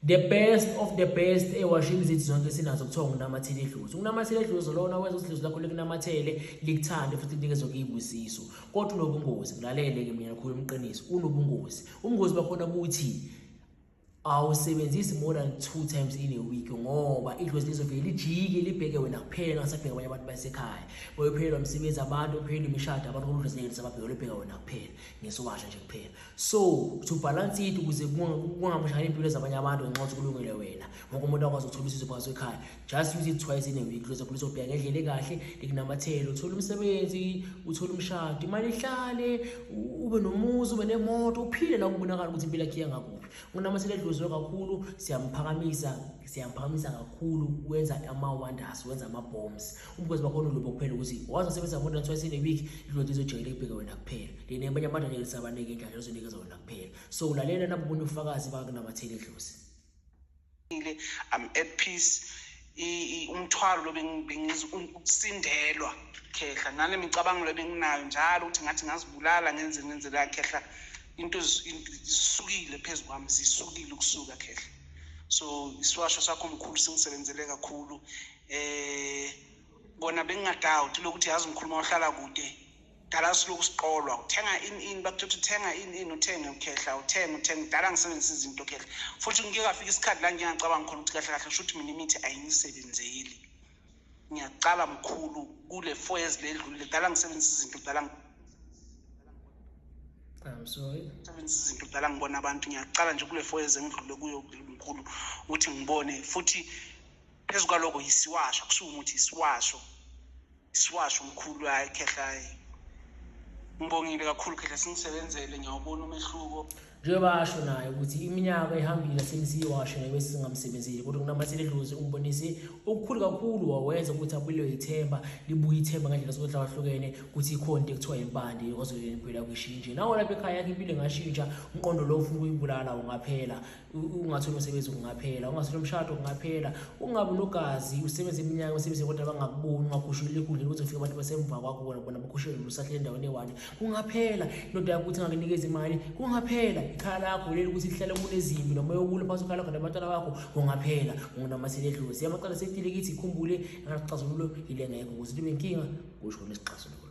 The best of the best ewashini zethu zonke sinazo kuthiwa ngunamathele edlozi. Unamathele edlozi lona wenza ukuthi idlozi lakho likunamathele, likuthande futhi linikeze zonke iy'busiso. Kodwa unobungozi, ngilalele-ke mina ngikhuluma iqiniso, unobungozi. Ubungozi bakhona buthi awusebenzisi more than 2 times in a week, ngoba idlozi lizovele lijike libheke wena kuphela, ngasabheka abanye abantu basekhaya. Bayophelelwa umsebenzi abantu, uphelelwa imishado abantu, kodwa idlozi ngeke lisababheka, libheka wena kuphela ngesiwasha nje kuphela. So to balance it, ukuze kungamoshakali impilo zabanye abantu ngenxa yokuthi kulungile wena, wonke umuntu akwazi ukuthola usizo phakathi ekhaya, just use it twice in a week. Lizobe lizobheka ngendlela ekahle, likunamathele, uthole umsebenzi, uthole umshado, imali ihlale, ube nomuzi, ube nemoto, uphile la kubonakala ukuthi impilo yakhe iyangakuphi. Unamathele edlozi kakhulu, siyamphakamisa, siyamphakamisa kakhulu, wenza ama-wonders, wenza ama-bombs. Ubungozi bakhona ulobo kuphela ukuthi wazi usebenza more than twice in a week, idlozi lizojikela libheke wena kuphela. Lena abanye abantu angeke lisabanike indlela, lizonikeza wena kuphela. So ulalela nabubona ubufakazi bakunamathele edlozi. I'm at peace. Umthwalo lo ukusindelwa, khehla, nale micabango lo benginayo njalo ukuthi ngathi ngazibulala, ngenze la, khehla, into zisukile phezu kwami, zisukile ukusuka, khehla. So isiwasho sakho, mkhulu, singisebenzele kakhulu. Kona bengingadoubt lokuthi, yazi mkhulu, uma uhlala kude dala siloku siqolwa, uthenga ini ini, bakuthatha uthenga ini ini, uthenge ukhehla, uthenge uthenge. Dala ngisebenzisa izinto, khehla, futhi ngike ngafika isikhathi la ngingacabanga khona ukuthi kahle kahle kusho ukuthi mina imithi ayingisebenzeli. Ngiyacala, mkhulu, kule 4 years le edlulile, dala ngisebenzisa izinto, dala I'm sorry. Sebenzisa izinto, dala ngibona abantu. Ngiyacala nje kule 4 years engidlule kuyo, mkhulu, ukuthi ngibone futhi phezu kwaloko yisiwasho, kusuke umuthi isiwasho, isiwasho, mkhulu. Hayi khehla, hayi, ngibongile kakhulu, khehla, singisebenzele, ngiyawubona umehluko. Njengoba asho naye ukuthi iminyaka ehambile asemsiwasho naye bese singamsebenzeli, kodwa kunamathele edlozi umbonise okukhulu kakhulu, wawenza ukuthi abuyelwe ithemba, libuye ithemba ngendlela zokuhlukahlukene, ukuthi ikhona into ekuthiwa impande ikwazi impilo yakho ishintshe. Nawo lapha ekhaya yakho impilo ingashintsha, umqondo lo ufuna ukuyibulala ungaphela, ungatholi umsebenzi kungaphela, ungatholi umshado kungaphela, ungabi nogazi, usebenze iminyaka usebenze kodwa bangakuboni, ungakhushuleli ekudleni ukuthi ufike abantu basemva kwakho, bona bakhushulele usahlele endaweni eyi-one, kungaphela. Indoda yakho ukuthi ingakunikeza imali, kungaphela. Ikhaya lakho leli ukuthi lihlale kunezimbi noma yokulwa phakathi kwekhaya lakho nabantwana bakho, kungaphela. Ngunamathele edlozi amacala sekutile kithi ikhumbule angaxazululo ile ngekho ukuze libe inkinga kusho nesixazululo.